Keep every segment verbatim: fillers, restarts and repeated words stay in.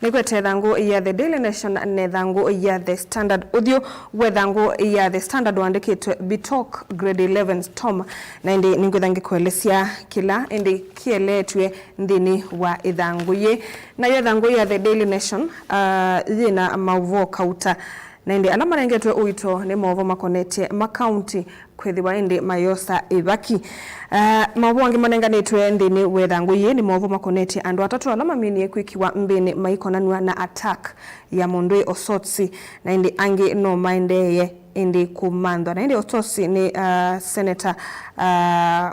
Nĩkwete ĩthangũ ya The Daily Nation na ĩthangũ ya The Standard. Ũthyũ wa ĩthangũ ya The Standard wandĩkĩtwe Bitok Grade eleven Storm, na ĩndĩ nĩngwĩtha ngĩkũelesya kĩla ĩndĩ kĩeleetw'e nthĩnĩ wa ĩthangũ yĩ. Nayo ĩthangũ ya The Daily Nation, ah, yĩna maũvoo kauta, na ĩndĩ ala manengetwe ũito nĩ maũvoo makonetye makaunti kwĩthĩwa ĩndĩ mayosa ĩvaki. Ah, maũvoo angĩ manenganĩtwe nthĩnĩ wa ĩthangũ yĩĩ nĩ maũvoo makonetye andũ atatũ ala maminie kwĩkiwa mbĩnĩ maikonanw'a na attack ya mũndũ ĩ Osotsi, na ĩndĩ angĩ no maendeeye ĩndĩ kũmanthwa. Na ĩndĩ Osotsi nĩ, ah, senator, ah,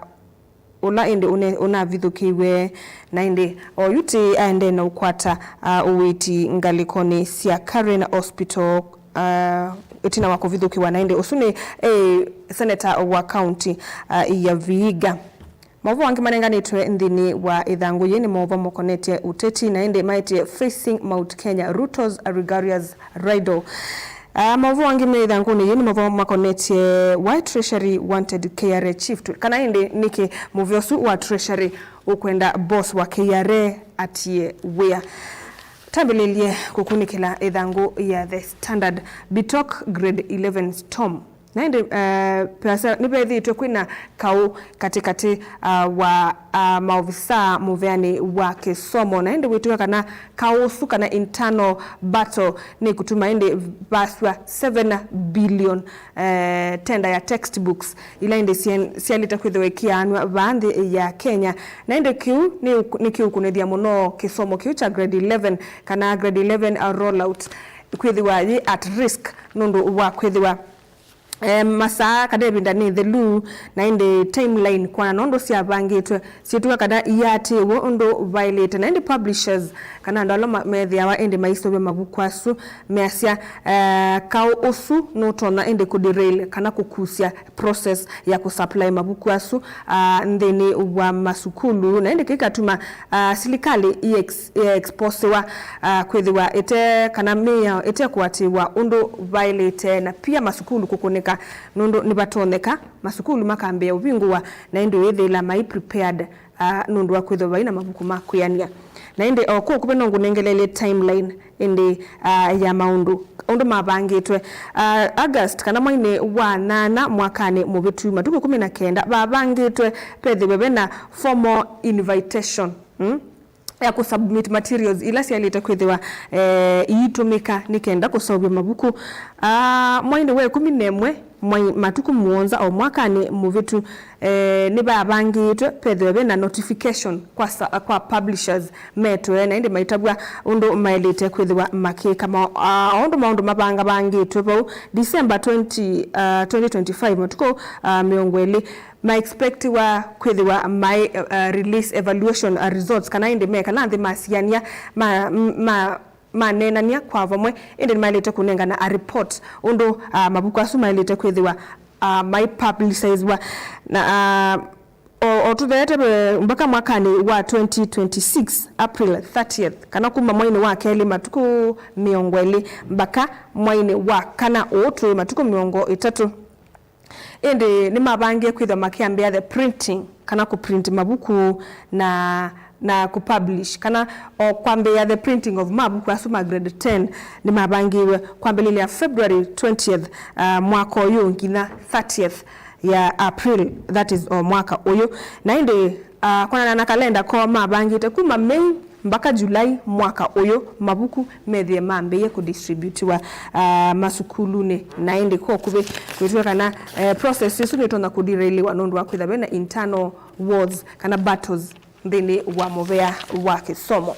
ũla ĩndĩ ũne-, ũnavithũkĩiwe, na ĩndĩ oyu tĩ aendee na ũkwata, ah, ũiiti ngalĩkonĩ sya Karen Hospital, ah, ĩtina wa kũvithũkĩwa, na ĩndĩ ũsu nĩ, eh, seneta wa kaunti, ah, ya Vihiga. Maũvoo angĩ manenganĩtwe nthĩnĩ wa ĩthangũ yĩĩ nĩ maũvoo makonetye ũteti, na ĩndĩ maĩtye Facing Mount Kenya, Ruto's Rigorous Riddle. Ah, maũvoo angĩ me ĩthangũnĩ yĩĩ nĩ maũvoo makonetye Why Treasury Wanted K R A Chief to, kana ĩndĩ nĩkĩ mũvĩa ũsu wa Treasury ũkwenda boss wa K R A atie wĩa. Tambĩlĩlye kũkunĩkĩla ĩthangũ ya The Standard, Bitok Grade eleven Storm. Na ĩndĩ, eh, peasya nĩvethĩĩtwe kwĩna kaũ katĩkatĩ, ah, wa, ah, maovisaa mũveanĩ wa kĩsomo, na ĩndĩ wĩtw'ĩka kana kaũ ũsu kana internal battle nĩkũtuma ĩndĩ vasw'a seven billion, eh, tender ya textbooks ila ĩndĩ syen-, syaĩlĩte kwĩthĩwa ikĩaanw'a vaa nthĩ ya Kenya. Na ĩndĩ kĩu nĩ ũk-, nĩkĩũkunĩthya mũno kĩsomo kĩu kya grade eleven kana grade eleven, uh, rollout kwĩthĩwa yĩ at risk nũndũ wa kwĩthĩwa eh, masaa kana ĩvinda nĩ ĩthelu, na ĩndĩ timeline kwana na ũndũ syavangĩtwe, syĩtw'ĩka kana iyaatĩĩwe ũndũ vaĩlĩte. Na ĩndĩ publishers kana andũ ala ma-, methĩawa ĩndĩ maiseũvya mavuku asu measya, eh, kaũ ũsu nũtonya ĩndĩ kũderail kana kũkusya process ya kũsupply mavuku asu, ah, nthĩnĩ wa masukulu, na ĩndĩ kĩu kĩkatuma, ah, silikalĩ i-ex-, i-exposiwa, ah, kwĩthĩwa ĩte kana mĩao ĩte kũatĩĩwa ũndũ vaĩlĩte, na pia masukulu kũkũnĩka nũndũ nĩvatonyeka masukulu makambĩĩa ũvingũwa, na ĩndĩ ũyĩthĩĩla mai prepared, ah, nũndũ wa kwĩthĩwa vai na mavuku ma kwĩanĩa. Na ĩndĩ o kũu kũve no ngũnengeleelye timeline ĩndĩ, ah, ya maũndũ ũndũ mavangĩtwe. Ah, August kana mwainĩ wa nyanya mwakanĩ mũvĩtu, matukũ kũmi na kenda, vavangĩtwe vethĩwe vena formal invitation, mm, ya kũsubmit materials ila syaĩlĩte kwĩthĩwa, eh, iitũmĩka nĩ kenda kũseũvya mavuku. Ah, mwainĩ wa ĩkũmi na ĩmwe, mwai, matukũ mũonza o mwakanĩ mũvĩtu, eh, nĩvavangĩĩtwe vethĩwe vena notification kwa sa-, kwa publishers metwe, na ĩndĩ maitavw'a ũndũ maĩlĩte kwĩthĩwa makĩka. Ma-, ah, o ũndũ maũndũ mavangavangĩtwe vau, December twenty, ah, twenty twenty-five, matukũ, ah, mĩongo ĩlĩ, ma expectiwa kwĩthĩwa mai, uh, release evaluation, uh, results, kana ĩndĩ mekala nthĩ masiany'a, ma, ma, maneenany'a kwa vamwe, ĩndĩ nĩmaĩlĩte kũnengana a report ũndũ, uh, mavuku asu maĩlĩte kwĩthĩwa, uh, mai publicizewa. Na, uh, o, o tũtheete ve-, mpaka mwakanĩ wa twenty twenty-six, April thirtieth, kana kuma mwainĩ wa kelĩ matukũ mĩongo ĩlĩ mpaka mwainĩ wa kana ũũ twĩ matukũ mĩongo ĩtatũ. Ĩndĩ nĩmavangie kwĩthwa makĩambĩa the printing, kana kũprint mavuku na, na kũpublish, kana o kwambĩĩa the printing of mavuku asu ma grade ten. Nĩmavangiwe kwambĩlĩlya February twentieth, uh, mwaka ũyũ nginya thirtieth ya April, that is, o mwaka ũyũ. Na ĩndĩ, uh, kwanana na kalenda koo mavangĩte kuma Mei mpaka Julai mwaka ũyũ, mavuku methĩe mambĩĩe kũdistributiwa, ah, masukulunĩ, na ĩndĩ kwa ũkuvĩ kwĩtw'ĩka kana, eh, process ĩsu nĩtonya kũderailiwa nũndũ wa kwĩthwa vena internal wars kana battles nthĩnĩ wa mũvea wa kĩsomo.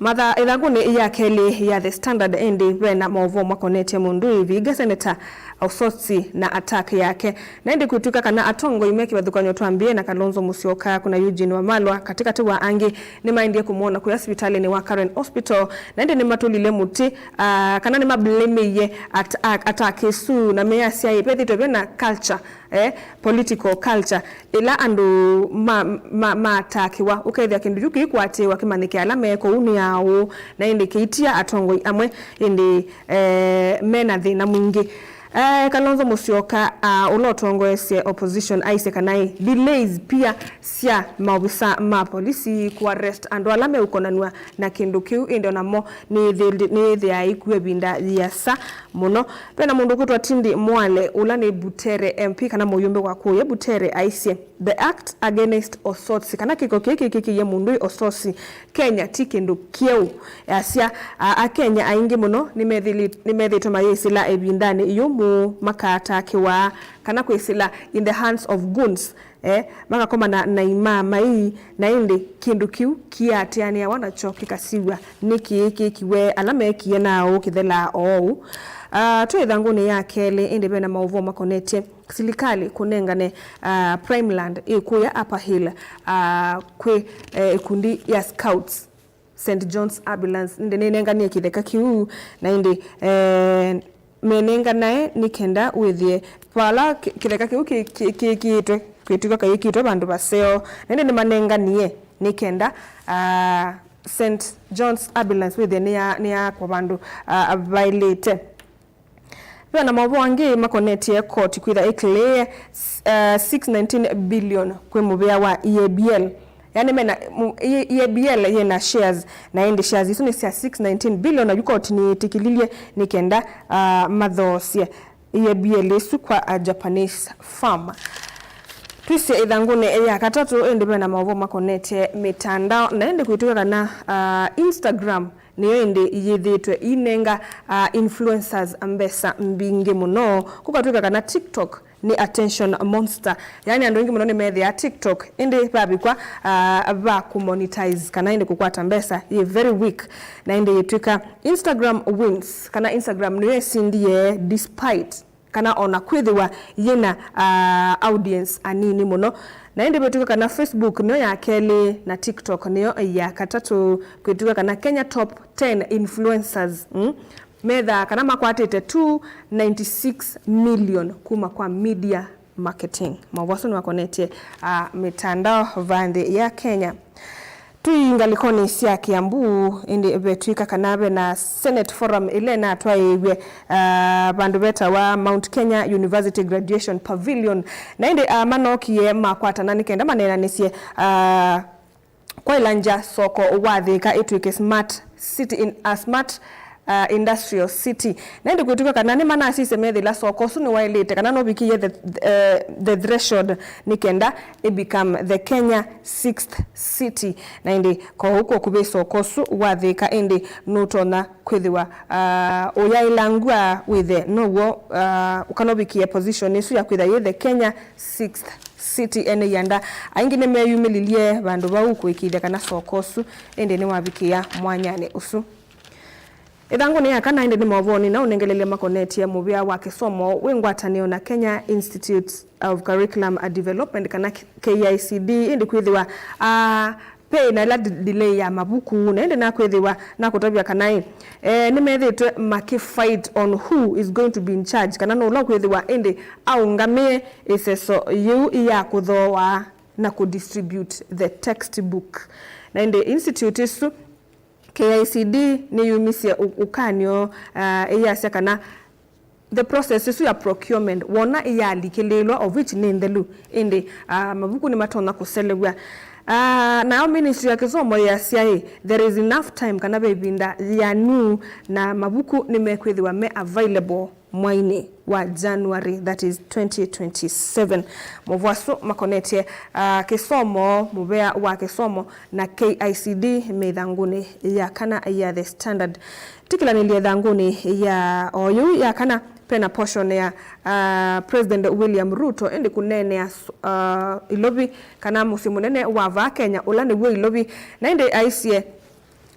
Matha ĩthangũnĩ ya kelĩ ya The Standard, ĩndĩ vena maũvoo makonetye mũndũ Vihiga, Senator Osotsi na attack yake. Na ĩndĩ kwĩtw'ĩka kana atongoi me kĩvathũkany'o twambĩĩe na Kalonzo Musyoka, kuna Eugene Wamalwa, katĩkatĩ wa angĩ, nĩmaendie kũmwona kũya sivitalĩnĩ wa Karen Hospital, na ĩndĩ nĩmatũlile mũtĩ, ah, kana nĩmablameie at-, a-, attack ĩsu, na meyasya ĩ, vethĩtwe vena culture, eh, political culture, ĩla andũ ma, ma, maatakiwa, ũkethĩa kĩndũ kyu kĩikwatĩĩwa kĩmanyĩke ala me kũu nĩ aũ, na ĩndĩ kĩitia atongoi amwe, ĩndĩ, eh, mena thĩna mwingĩ. Eh, Kalonzo Musyoka, ah, ũla ũtongoesye opposition aisye kana ĩ, delays pia sya maovisa ma polisi kũarrest andũ ala meũkonanw'a na kĩndũ kĩu, ĩndĩ onamo nĩyĩthĩawa ĩkuo ĩvinda yĩasa mũno. Vena mũndũ ũkwĩtwa Tindi Mwale, ũla nĩ Butere M P kana mũyũmbe wa kũya Butere, aisye, "The act against ososi, kana kĩko kĩĩ kĩkĩkĩie mũndũ ĩ ososi, Kenya ti kĩndũ kyeũ." Asya, a, Akenya aingĩ mũno nĩmethĩli-, nĩmethĩĩtwe mayĩsĩla ĩvindanĩ yũmũ makatakĩwa kana kwĩsĩla in the hands of goons, eh, makakomana na imaamai, na ĩndĩ kĩndũ kĩu kĩatĩanĩawa nakyo kĩkasiw'a nĩ kĩĩ kĩkiwe ala mekie naaũ kĩthelaa oou. Ah, twĩ ĩthangũnĩ ya kelĩ, ĩndĩ vena maũvoo makonetye silikalĩ kũnengane, ah, Primeland ĩ kũya Upper Hill, ah, kwĩ, eh, ĩkundi ya Scouts, Saint John's Ambulance, ĩndĩ nĩnenganie kĩtheka kĩu, na ĩndĩ, eh, menenganae nĩ kenda wĩthĩe vala kĩ-, kĩtheka kĩu kĩ-, kĩ-, kĩĩkĩĩtwe, kwĩtw'ĩka kayĩkĩĩtwe vandũ vaseo, na ĩndĩ nĩmanenganie nĩ kenda, ah, Saint John's Ambulance wĩthĩe nĩya-, nĩyaakwa vandũ, ah, vaĩlĩte. Ve na maũvoo angĩ makonetye koti kwĩtha ĩkĩlĩĩe, uh, six nineteen billion kwĩ mũvĩa wa E A B L. Yani mena, mu-, E-, E A B L yĩna shares, na ĩndĩ shares isu nĩ sya six nineteen billion, na yu koti nĩyĩtĩkĩlilye nĩ kenda, uh, mathoosye E A B L ĩsu kwa a Japanese firm. Twĩsye ĩthangũnĩ ya katatũ, ĩndĩ ve na maũvoo makonetye mĩtandao, na ĩndĩ kwĩtw'ĩka kana, uh, Instagram nĩyo ĩndĩ yĩthĩĩtwe ĩinenga, ah, influencers mbesa mbingĩ mũno. Kũkatw'ĩka kana TikTok nĩ attention monster. Yaani andũ aingĩ mũno nĩmethĩaa TikTok, ĩndĩ vavikwa, ah, va kũmonetize kana ĩndĩ kũkwata mbesa yĩ very weak. Na ĩndĩ yĩtw'ĩka Instagram wins, kana Instagram nĩyo ĩsindie despite kana ona kwĩthĩwa yĩna, ah, audience anini mũno. Na ĩndĩ vĩtw'ĩka kana Facebook nĩyo ya kelĩ na TikTok nĩyo ya katatũ, kwĩtw'ĩka kana Kenya top ten influencers, mm, methaa kana makwatĩte two ninety-six million kuma kwa media marketing. Maũvoo asu nĩmakonetye, ah, mĩtandao va nthĩ ya Kenya. Twĩ ngalĩkonĩ sya Kiambu, ĩndĩ vetw'ĩka kana ve na Senate Forum ĩla ĩnatwaĩĩw'e, ah, vandũ vetawa Mount Kenya University Graduation Pavilion. Na ĩndĩ, ah, manookie makwatana nĩ kenda maneenanĩsye, ah, kwaĩla ngya soko wa Thĩka ĩtw'ĩke smart city in, a smart, ah, industrial city. Na ĩndĩ kwĩtw'ĩka kana nĩmanasisye methĩla soko ũsu nĩwaĩlĩte kana nũvikĩie the, eh, the threshold nĩ kenda ĩ become the Kenya sixth city. Na ĩndĩ kwoou kw'o kũvĩ soko ũsu wa Thĩka, ĩndĩ nũtonya kwĩthĩwa, ah, ũyaĩla ngua wĩthe now'o, ah, ũkanovikĩe position ĩsu ya kwĩtha yĩ the Kenya sixth city. Ene ianda aingĩ nĩmeyumĩlilye vandũ vau kũĩkĩĩthya kana soko ũsu ĩndĩ nĩwavikĩa mwanyanĩ ũsu. Ĩthangũnĩ ya kana ĩndĩ nĩ maũvoonĩ na ũnengelelya makonetye mũvĩa wa kĩsomo wĩ ngwatanĩo na Kenya Institute of Curriculum and Development kana K I C D, ĩndĩ kwĩthĩwa, ah, ve na ĩla d-, delay ya mavuku, na ĩndĩ nakwĩthĩwa nakũtavya kana ĩ, eh, nĩmethĩĩtwe makĩ fight on who is going to be in charge, kana nũla ũkwĩthĩwa ĩndĩ aũngamĩe ĩseso yĩu ya kũthooa na kũ distribute the textbook. Na ĩndĩ institute ĩsu K I C D nĩyumisye ũ-, ũkany'o, ah, ĩyasya kana the process ĩsu ya procurement wona ĩyalikĩlĩĩlwa, of which nĩ nthelu, ĩndĩ, ah, mavuku nĩmatonya kũselew'a. Ah, nayo Ministry ya Kĩsomo yasya ĩ, there is enough time, kana ve ĩvinda yĩanu, na mavuku nĩmekwĩthĩwa me available mwainĩ wa January, that is twenty twenty-seven. Maũvoo asu makonetye, ah, kĩsomo, mũvea wa kĩsomo na K I C D me ĩthangũnĩ ya kana ya The Standard. Tũkĩlanĩlye ĩthangũnĩ ya oyu ya kana, ve na portion ya, ah, President William Ruto ĩndĩ kũneenea s-, ah, Ilovi kana mũsyĩ mũnene wa vaa Kenya ũla nĩw'o Ilovi, na ĩndĩ aisye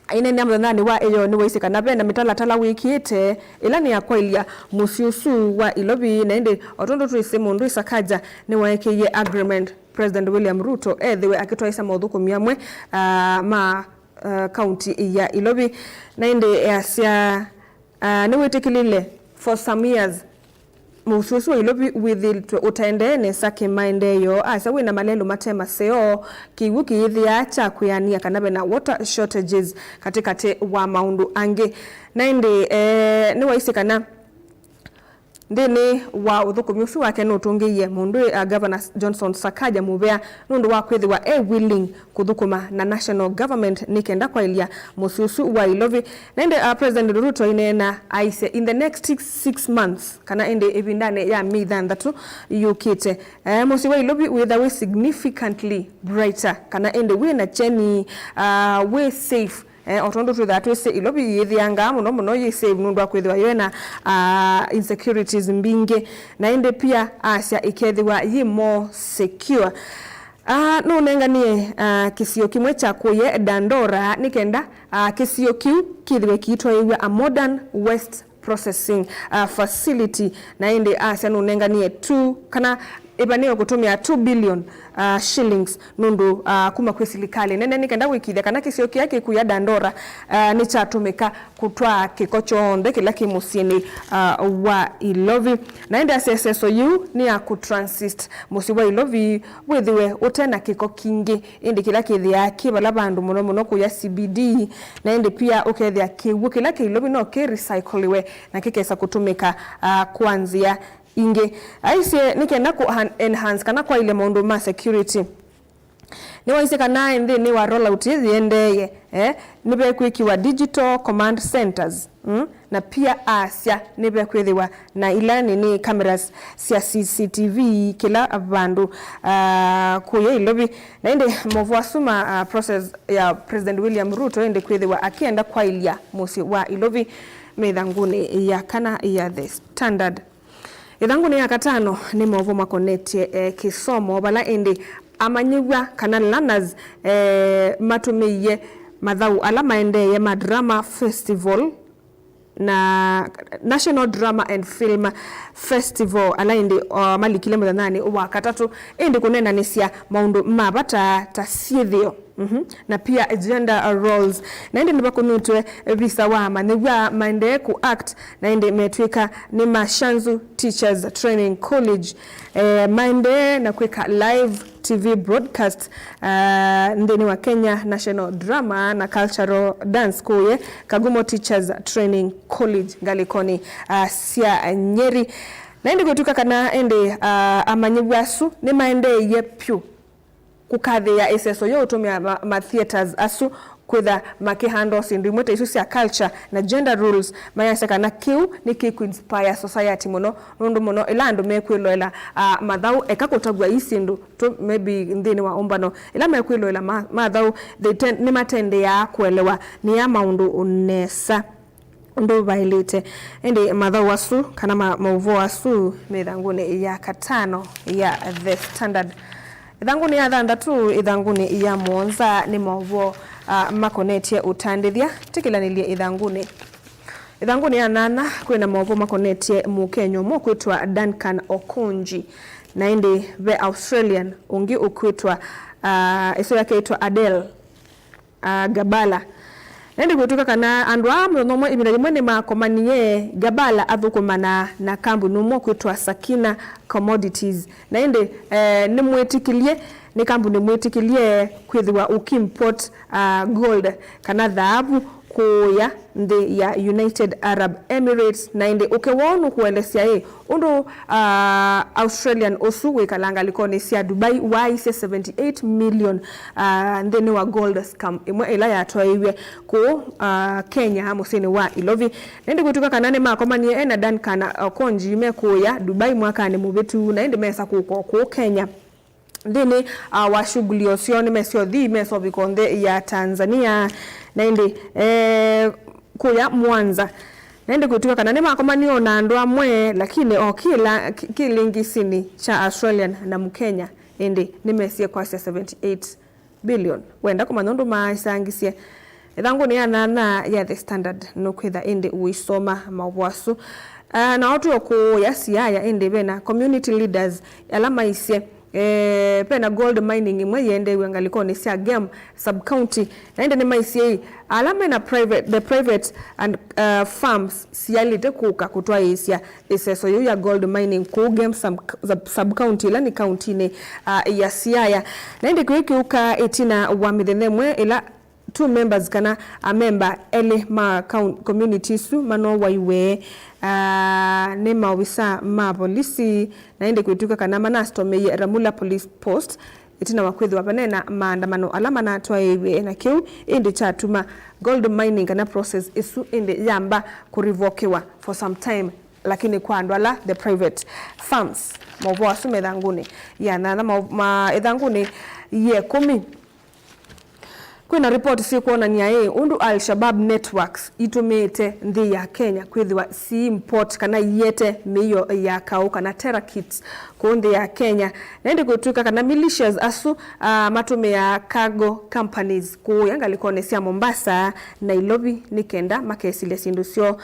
Aineenea mũthenyanĩ wa ĩyoo nĩwaisye kana ve na mĩtalatala wĩkĩĩte ĩla nĩ ya kwaĩlya mũsyĩ ũsu wa Ilovi, na ĩndĩ o tondũ twĩsĩ mũndũ ĩ Sakaja nĩwaekĩie agreement President William Ruto ethĩwe akĩtwaĩsya maũthũkũmi amwe, ah, ma, ah, kaunti ya Ilovi, na ĩndĩ easya, ah, nĩwĩtĩkĩlile for some years mũsyĩ ũsu wa Ilovi wĩthĩĩtwe ũtaendee nesa kĩmaendeeo, asya wĩ na malelũ mate maseo, kĩw'ũ kĩyĩthĩaa kya kwĩanĩa kana ve na water shortages katĩkatĩ wa maũndũ angĩ. Na ĩndĩ, eh, nĩwaisye kana Nthĩnĩ wa ũthũkũmi ũsu wake, nũtũngĩie mũndũ, uh, Governor Johnson Sakaja mũvea nũndũ wa kwĩthĩwa e willing kũthũkũma na national government nĩ kenda kwaĩlya mũsyĩ ũsu wa Ilovi. Na ĩndĩ, uh, President Ruto aineena aisye, in the next six, six months, kana ĩndĩ ĩvindanĩ ya myei thanthatũ yũkĩte, eh, mũsyĩ wa Ilovi wĩtha wĩ significantly brighter, kana ĩndĩ wĩ na kyeni, uh, wĩ safe. Eh, o tondũ twĩthaa twĩsĩ Ilovi yĩthĩangaa mũno mũno yĩ safe nũndũ wa kwĩthĩwa yoena, ah, insecurities mbingĩ, na ĩndĩ pia asya ĩkethĩwa yĩ more secure. Ah, nũnenganie, ah, kĩsio kĩmwe kya kũye Dandora nĩ kenda, ah, kĩsio kĩu kĩthĩwe kĩitwaĩw'a a modern waste processing, uh, facility, na ĩndĩ asya nũnenganie two, kana ĩvanĩwe kũtũmĩa two billion, uh, shillings nũndũ, uh, kuma kwĩ silikalĩ nene nĩ kenda wĩkĩĩthya kana kĩsio kĩla kĩkuya Dandora, uh, nĩkyatũmĩka kũtwaa kĩko kyonthe kĩla kĩ mũsyĩnĩ, uh, wa Ilovi. Na ĩndĩ asya ĩseso yĩu nĩ ya kũ transit mũsyĩ wa Ilovi wĩthĩwe ũte na kĩko kingĩ, ĩndĩ kĩla kĩthĩaa kĩ vala vandũ mũno mũno kũya C B D, na ĩndĩ pia ũkethĩa kĩw'ũ kĩla kĩ Ilovi no kĩ recycliwe na kĩkesa kũtũmĩka, ah, kwa nzĩa ingĩ. Aisye nĩ kenda kũ han-, enhance kana kwaĩlya maũndũ ma security. Nĩwaisye kana nthĩnĩ wa rollout ĩĩ yĩendeeye, eh, nĩvekwĩkĩwa digital command centers, mm? Na pia asya nĩvekwĩthĩwa na ila nini cameras sya C C T V kĩla vandũ, ah, kũya Ilovi. Na ĩndĩ maũvoo asu ma, ah, process ya President William Ruto ĩndĩ kwĩthĩwa akĩenda kwaĩlya mũsyĩ wa Ilovi. Me ĩthangũnĩ ya kana ya The Standard. Ĩthangũnĩ ya katano nĩ maũvoo makonetye, eh, kĩsomo, vala ĩndĩ amanyĩw'a kana learners, eh, matũmĩie mathaũ ala maendeeye ma drama festival na National Drama and Film Festival, ala ĩndĩ, uh, malikile mũthenyanĩ wa katatũ, ĩndĩ kũneenanĩsya maũndũ ma vata ta syĩthĩo, mhm, na pia gender roles. Na ĩndĩ nĩvakumĩtwe visa wa amanyĩw'a maendee kũ act, na ĩndĩ metw'ĩka nĩ ma Shanzu Teachers Training College. Eh, maendee na kwĩka live T V broadcast, ah, nthĩnĩ wa Kenya National Drama na Cultural Dance kũye Kagumo Teachers Training College ngalĩkonĩ, ah, sya Nyeri. Na ĩndĩ kwĩtw'ĩka kana ĩndĩ, ah, amanyĩw'a asu nĩmaendeeie vyũ kũkathĩĩa ĩseso yo ũtũmĩa ma, ma theatres asu kwĩtha makĩhandle syĩndũ imwe ta isu sya culture na gender roles, mayasya kana kĩu nĩkĩkũinspire society mũno, nũndũ mũno ĩla andũ mekwĩloela, ah, mathaũ, eka kũtavw'a ii syĩndũ tũ maybe nthĩnĩ wa ũmbano, ĩla mekwĩloela ma, mathaũ, they tend, nĩmatendeeaa kũelewa nĩa maũndũ nesa ũndũ vaĩlĩte. Ĩndĩ mathaũ asu kana ma, maũvoo asu me ĩthangũnĩ ya katano ya The Standard. Ĩthangũnĩ ya thanthatũ, ĩthangũnĩ ya mũonza nĩ maũvoo, ah, makonetye ũtandĩthya. Tĩkĩlanĩlye ĩthangũnĩ. Ĩthangũnĩ ya nyanya kwĩna maũvoo makonetye Mũkenya ũmwe ũkwĩtwa Duncan Okonji, na ĩndĩ ve Australian ũngĩ ũkwĩtwa, ah, ĩsũ yake ĩtwa Adele, ah, Gabala. Na ĩndĩ kwĩtw'ĩka kana andũ aa mũthenya ũmwe ĩvinda yĩmwe nĩmakomanie, Gabala athũkũmanaa na kambuni ũmwe ũkwĩtwa Sakina Commodities. Na ĩndĩ, eh, nĩmwĩtĩkĩlye, nĩ kambuni mwĩtĩkĩlye kwĩthĩwa ũkimport, ah, gold kana thaavu kũũya nthĩ ya United Arab Emirates. Na ĩndĩ ũkĩ woo nũkũelesya ĩ, ũndũ, ah, Australian ũsu wĩkalaa ngalĩkonĩ sya Dubai waaisye seventy eight million, ah, nthĩnĩ wa gold scam ĩmwe ĩla yatwaĩiw'e kũũ, ah, Kenya, mũsyĩnĩ wa Ilovi. Na ĩndĩ kwĩtw'ĩka kana nĩmakomanie e na Duncan Okonji mekũũya Dubai mwakanĩ mũvĩtu, na ĩndĩ mesa kũka o kũũ Kenya. Nthĩnĩ, ah, wa shughuli o syoo nĩmesyothi mesovika nthĩ ya Tanzania, na ĩndĩ, eh, kũya Mwanza. Na ĩndĩ kwĩtw'ĩka kana nĩmakomanie o na andũ amwe, lakini o kĩla kĩ-, kĩlĩngĩsinĩ kya Australian na Mũkenya, ĩndĩ nĩmesie kwasya seventy eight billion. Wenda kũmanya ũndũ maaĩsangisye? Ĩthangũnĩ ya nyanya ya The Standard nũkwĩtha ĩndĩ ũisoma maũvoo asu. Ah, na o twĩ o kũũya Siaya, ĩndĩ vena community leaders ala maisye, eh, vena gold mining ĩmwe yĩendeew'e ngalĩkonĩ sya Gem sub-county, na ĩndĩ nĩmaisye ĩ, ala mena private, the private and, uh, firms sialĩte kũka kũtwaĩĩsya ĩseso yĩu ya gold mining kũũ Gem sub-, sub-, sub-county, ĩla nĩ kauntinĩ, uh, ya Siaya. Na ĩndĩ kĩu kĩũka ĩtina wa mĩthenya ĩmwe ĩla two members kana amemba elĩ ma coun-, community isu manowaiwe, ah, nĩ maovisa ma volisi, na ĩndĩ kwĩtw'ĩka kana manasitomeie Ramula Police Post ĩtina wa kwĩthĩwa vane na maandamano ala manatwaĩĩw'e na kĩu ĩndĩ kyatuma gold mining kana process ĩsu ĩndĩ yamba kũrevokewa for some time, lakini kwa andũ ala the private firms. Maũvoo asu me ĩthangũnĩ ya nyanya, ma, ma, ĩthangũnĩ ya ĩkũmi. Kwĩna ripoti syĩkwonany'a ĩ ũndũ Al-Shabaab networks itũmĩĩte nthĩ ya Kenya kwĩthĩwa si import kana iete mĩio ya kaũ kana terror kits kũũ nthĩ ya Kenya. Na ĩndĩ kwĩtw'ĩka kana militias asu, ah, matũmĩaa cargo companies kũũya ngalĩkonĩ sya Mombasa, Nairobi nĩ kenda makesilya syĩndũ syoo.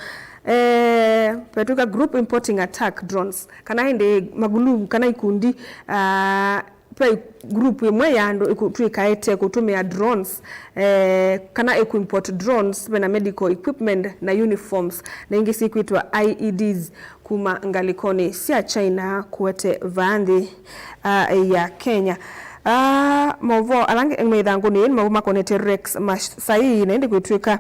Eh, vetw'ĩka group importing attack drones kana ĩndĩ maguluvu kana ikundi, ah, ve group ĩmwe ya andũ ĩkũtw'ĩkaĩte kũtũmĩa drones, eh, kana ĩkũimport drones, ve na medical equipment na uniforms na ingĩ syĩkwĩtwa I E Ds kuma ngalĩkonĩ sya China kũete vaa nthĩ, ah, ya Kenya. Ah, maũvoo ala angĩ me ĩthangũnĩ yĩĩ nĩmo makonete Rex Masai, na ĩndĩ kwĩtw'ĩka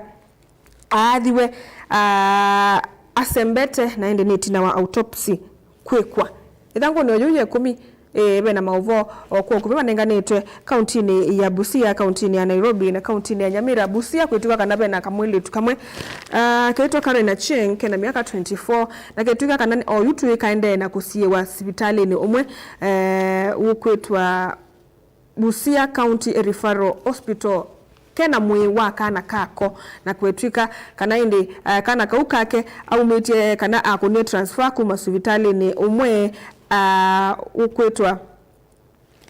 aathiwe, ah, asembete, na ĩndĩ nĩ ĩtina wa autopsy kwĩkwa. Ĩthangũnĩ o yĩu ya ĩkũmi, eh, ve na maũvoo o kw'o kũvĩ manenganĩtwe kauntinĩ ya Busia, kauntinĩ ya Nairobi, na kauntinĩ ya Nyamira. Busia kwĩtw'ĩka kana ve na kamwĩlĩtu kamwe, ah, keĩtwa Karen Achieng, ke na myaka twenty-four, na ketw'ĩka kana o yu tu kaendee na kũsiĩĩwa sivitalĩnĩ ũmwe, eh, ũkwĩtwa Busia County Referral Hospital ke na mwĩĩ wa kana kako, na kwetw'ĩka kana ĩndĩ, eh, kana kau kake aumĩtye kana akũnie transfer kuma sivitalĩnĩ ũmwe, ah, ũkwĩtwa,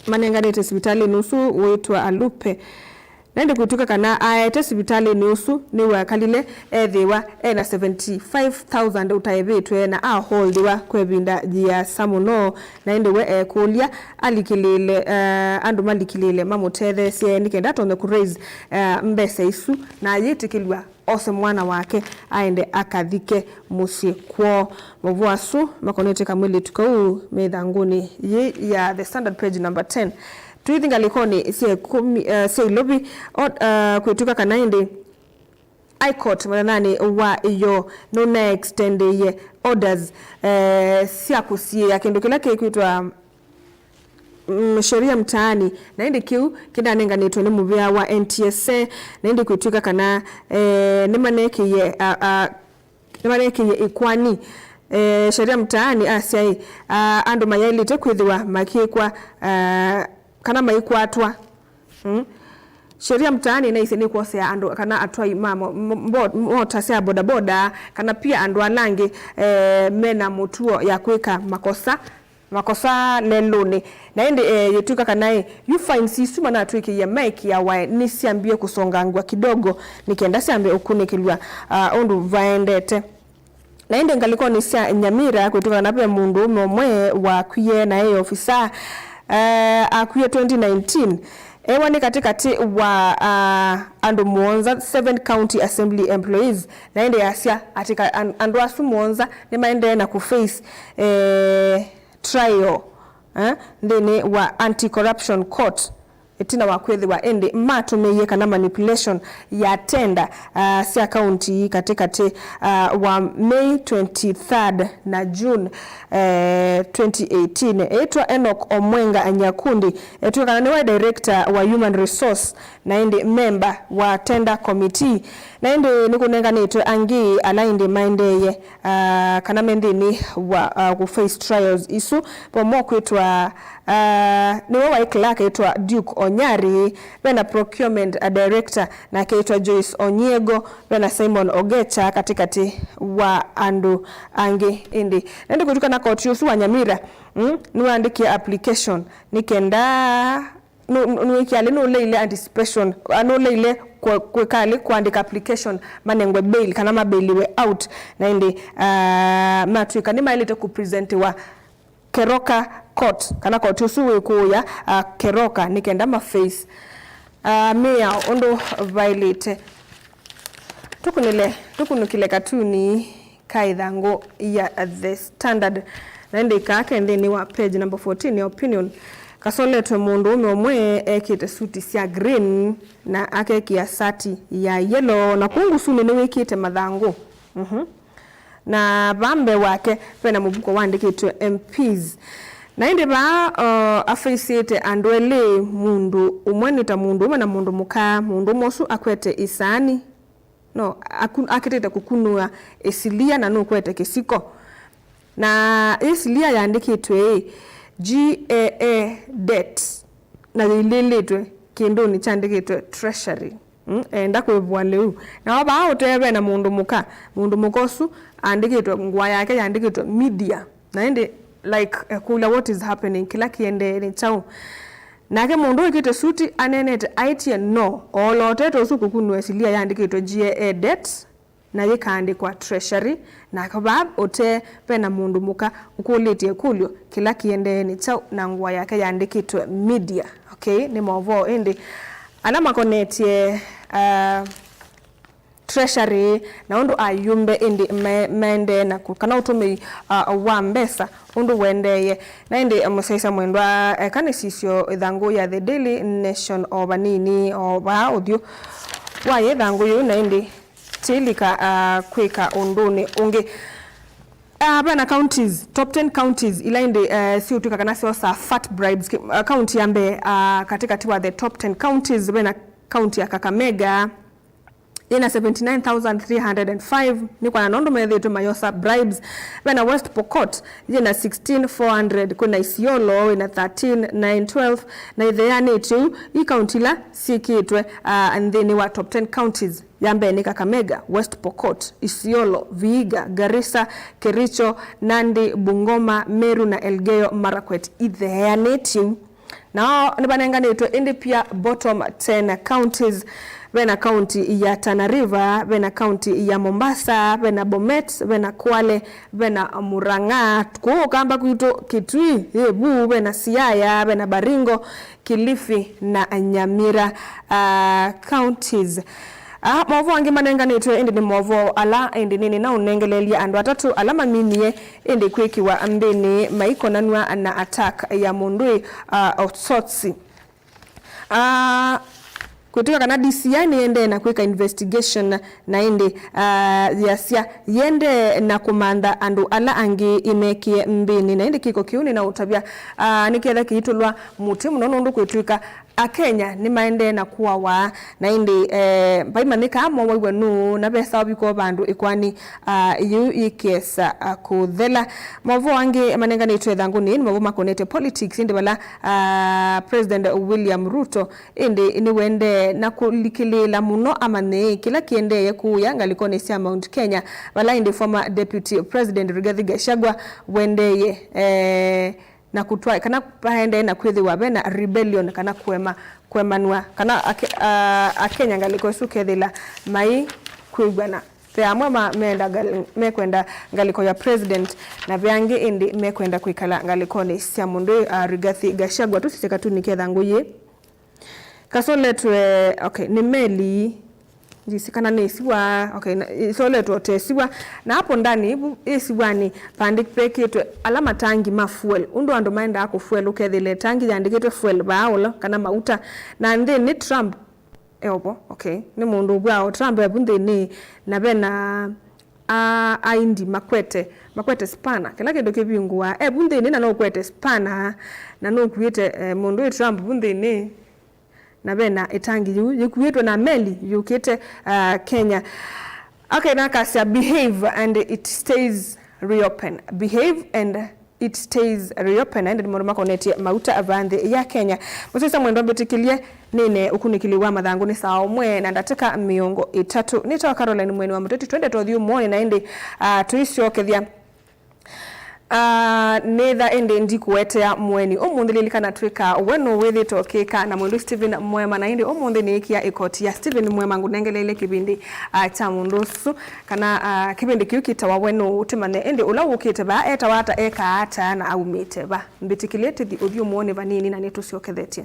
manenganĩte sivitalĩnĩ ũsu wĩtwa Alupe. Na ĩndĩ kwĩtw'ĩka kana aete sivitalĩnĩ ũsu nĩwakalile ethĩwa e na seventy-five thousand ũtaĩvĩtwe na aholdĩwa kwa ĩvinda yĩasa mũno, na ĩndĩ we ekũlya alikĩlĩĩle, eh, andũ malikĩlĩĩle mamũtetheesye nĩ kenda atonye kũ raise, eh, mbesa isu na ayĩtĩkĩlw'a ose mwana wake aende akathike mũsyĩ kwoo. Maũvoo asu makonetye kamwĩlĩtu kau me ĩthangũnĩ yĩĩ ya The Standard page number ten. Tũithi ngalĩkonĩ sya ĩkũmi, eh, sya Ilovi, o, eh, kwĩtw'ĩka kana ĩndĩ High Court mũthenyanĩ wa ĩyoo nũnaextendĩie orders, eh, sya kũsiĩĩa kĩndũ kĩla kĩkwĩtwa, mm, sheria mtaani, na ĩndĩ kĩu kĩnanenganĩtwe nĩ mũvĩa wa N T S A, na ĩndĩ kwĩtw'ĩka kana, eh, nĩmanekĩie, a, a, nĩmanekĩie ĩkwani, eh, sheria mtaani asya ĩ, a, andũ mayaĩlĩte kwĩthĩwa makĩkwa, a, kana maikwatwa. Mm. Sheria mtaani naisye nĩkwosea andũ kana atwai ma mo-, mo-, mbo-, mota sya bodaboda kana pia andũ ala angĩ, eh, mena mũtuo ya kwĩka makosa, makosa lelũnĩ. Na ĩndĩ, eh, yĩtw'ĩka kana ĩ, yu fines isu manatwĩkĩie maĩkĩawae nĩsyambie kũsongangw'a kidogo nĩ kenda syambe ũkunĩkĩlw'a, ah, ũndũ vaendete. Na ĩndĩ ngalĩkonĩ sya Nyamira kwĩtw'ĩka kana ve mũndũũme ũmwe wakwie na e ofisa, eh, akwie twenty nineteen. Ewa nĩ katĩkatĩ wa, ah, andũ mũonza, seven county assembly employees, na ĩndĩ yasya atĩ ka-, an-, andũ asu mũonza nĩmaendee na kũ face, eh, trial, eh, nthĩnĩ wa Anti-Corruption Court. Ĩtina wa kwĩthĩwa ĩndĩ matũmĩie kana manipulation ya tender, ah, sya kaunti katĩkatĩ, ah, wa May twenty-third na June, eh, twenty eighteen. Ĩtwa Enoch Omwenga Nyakundi, etw'ĩkana nĩwe director wa human resource na ĩndĩ member wa tender committee. Na ĩndĩ nĩkũnenganĩtwe angĩ ala ĩndĩ maendeeye, ah, kana me nthĩnĩ wa, ah, kũ face trials isu, vamwe kwĩtwa, ah, nĩwe waĩ clerk etwa Duke Onyari, ve na procurement, ah, director nake etwa Joyce Onyiego, ve na Simon Ogecha katĩkatĩ wa andũ angĩ ĩndĩ. Na ĩndĩ kwĩtw'ĩkana koti ũsu wa Nyamira, mm, nĩwaandĩkie application nĩ kenda nũ-, nũ-, nũĩkĩalĩ nũleile anticipation, ah, nũleile kwe-, kwĩkalĩ kũandĩka application manengwe bail kana mabailiwe out, na ĩndĩ, ah, matw'ĩka nĩmaĩlĩte kũpresentiwa Keroka Court, kana koti ũsu wĩkũũya, ah, Keroka nĩ kenda ma face, ah, mĩao ũndũ vaĩlĩte. Tũkunĩle, tũkunũkĩle katuni ka ĩthangũ ya The Standard, na ĩndĩ kaa ke nthĩnĩ wa page number fourteen ya opinion. Kasoletwe mũndũũme ũmwe ekĩte suti sya green na akekĩa sati ya yellow, na kũu ngusunĩ nĩwĩkĩte mathangũ. Mhm. Na vaa mbee wake vena mũvuko waandĩkĩtwe M Ps. Na ĩndĩ vaa, uh, afeisĩte andũ elĩ, mũndũ ũmwe nĩ ta mũndũũme na mũndũ mũka. Mũndũũme ũsu akwete ĩsaani, no, aku-, akĩtĩte kũkunũa ĩsilia na nũkwete kĩsiko. Na ĩsilia yaandĩkĩtwe ĩ, G A A debt, na yĩilĩlĩtwe kĩndũnĩ kyandĩkĩtwe treasury. Mm, enda kwĩvũa lĩu. Nao vaa ũtee vena mũndũ mũka. Mũndũ mũka ũsu andĩkĩtwe, ngũa yake yandĩkĩtwe media. Na ĩndĩ, like, ekũlya, "What is happening? Kĩla kĩendee nĩ kyaũ?" Nake mũndũ wĩkĩte suti aneenete aĩtye no, oolotete ũsu kũkunwa ĩsilia yandĩkĩtwe G A A debt, na yĩkaandĩkwa treasury, na vaa ũtee vena mũndũ mũka ũkũlĩtye ĩkũlyo, kĩla kĩendee nĩ kyaũ, na ngũa yake yandĩkĩtwe media. Okay, nĩ maũvoo ĩndĩ ala makonetye, uh, treasury, na ũndũ ayumbe ĩndĩ me-, maendee na kũ-, kana ũtũmĩi, uh, wa mbesa ũndũ ũendeeye. Na ĩndĩ, uh, mũsyaĩĩsya mwendwa, eka nĩ sisyo ĩthangũ ya The Daily Nation o vanini, o vaa ũthyũ wa ĩthangũ yĩu, na ĩndĩ Tilika, ah, kwĩka ũndũnĩ ũngĩ. Ah, vena counties, top ten counties, ila ĩndĩ, eh, siũtwĩka kana syosa fat bribes. Ki-, ah, county ya mbee, ah, katikati wa the top ten counties, vena county ya Kakamega, yĩna seventy nine thousand three hundred and five, nĩ kwana nũndũ methĩĩtwe mayosa bribes. Vena West Pokot, yĩna sixteen four hundred, kwĩna Isiolo, wĩna thirteen nine twelve, na itheanĩtye ũu, i county ila syĩkĩtwe, ah, nthĩnĩ wa top ten counties. Ya mbee nĩ Kakamega, West Pokot, Isiolo, Vihiga, Garissa, Kericho, Nandi, Bungoma, Meru na Elgeyo Marakwet itheanĩtye. Nao nĩvanenganĩtwe ĩndĩ pia bottom ten counties. Vena county ya Tana River, vena county ya Mombasa, vena Bomet, vena Kwale, vena Murang'a, kũu Ũkamba kwitũ, Kitui, Embu, vena Siaya, vena Baringo, Kilifi na Nyamira, ah, counties. Ah, maũvoo angĩ manenganĩtwe ĩndĩ nĩ maũvoo ala ĩndĩ nĩnĩ na ũnengeleelye andũ atatũ ala maminie ĩndĩ kwĩkĩwa nthĩnĩ maikonanw'a na attack ya mũndũĩ, ah, of sorts. Ah, kwĩtĩka kana D C I nĩendee na kwĩka investigation na ĩndĩ, ah, yasya yĩendee na kũmantha andũ ala angĩ ĩmekĩe nthĩnĩ, na ĩndĩ kĩko kĩu nĩnaũtavya, ah, nĩketha kĩitũlwa mũtĩ mũno nũndũ kwĩtwĩka Akenya nĩmaendee na kũawa, na ĩndĩ, eh, vaimanyĩkaa mowaiwe nũũ, na vesa ũviko vandũ ĩkoani, ah, yĩu yĩkesa, ah, kũthela. Maũvoo angĩ manenganĩtwe ĩthangũnĩ nĩ maũvoo makonete politics, ĩndĩ vala, ah, President William Ruto ĩndĩ nĩwendee na kũlikĩlĩĩla mũno amanye kĩla kĩendee kũũya ngalĩkonĩ sya Mount Kenya, vala ĩndĩ former Deputy President Rigathi Gachagua wendee, eh, na kũtwa-, kana vaendee na kwĩthĩwa ve na rebellion kana kũema, kũemanw'a, kana ake-, a-, Akenya ngalĩko ĩsu kethĩla mai kwĩw'ana. Ve amwe ma-, meenda ngal-, mekwenda ngalĩko ya president, na ve angĩ ĩndĩ mekwenda kwĩkala ngalĩkonĩ sya mũndũ, a, Rigathi Gachagua. Tũsisye katuni ketha ngũyĩ. Kasoletwe, okay, nĩ meli. Ndisi kana nĩ ĩsiwa, okay, na, ĩsoletwe o ta ĩsiwa. Na hapo ndani, vu, ĩsiwanĩ, pandĩ-, vekĩtwe ala matangi ma fuel. Ũndũ andũ maendaa kũ fuel, ũkethĩle tangi yandĩkĩtwe fuel vaa ũla, kana mauta. Na nthĩnĩ Trump, e ovo, okay. Nĩ mũndũ ũvwaa o Trump evu nthĩnĩ, na vena a, aindi makwete, makwete spanner. Kĩla kĩndũ kĩvingũaa. Evu nthĩnĩ na nũkwete spanner, na nũkuĩte, eh, mũndũ wĩ Trump vu nthĩnĩ. Na ve na ĩtangi yĩu yĩkuĩtwe na meli yũkĩte, ah, Kenya. Okay, na akasya, "Behave and it stays reopen. Behave and it stays reopen." Ĩndĩ nĩ maũndũ makonetye mauta va nthĩ ya Kenya. Mũsyaĩĩsya mwendwa, mbĩtĩkĩlye nĩne ũkunĩkĩli wa mathangũ nĩ saa ũmwe na ndatĩka mĩongo ĩtatũ. Nĩtawa Caroline Mweni wa Mũteti, twende tũthi ũmũonĩ na ĩndĩ, ah, tũisyokethya. Ah, nĩtha ĩndĩ ndikũetea mũeni ũmũnthĩ. Lilikana twĩka We Nũũ Wĩthĩĩtwe Ũkĩka na mwendwa Stephen Mwema, na ĩndĩ ũmũnthĩ nĩĩkĩa ĩkoti ya Stephen Mwema ngũnengeleile kĩvĩndĩ, ah, kya mũndũ ũsu, kana, ah, kĩvĩndĩ kĩu kĩtawa We Nũũ, tũmanye ĩndĩ ũla wũkĩte vaa etawa ata, ekaa ata, na aumĩte va. Mbĩtĩkĩlye tũthi ũthyũmũonĩ vanini na nĩtũsyokethete.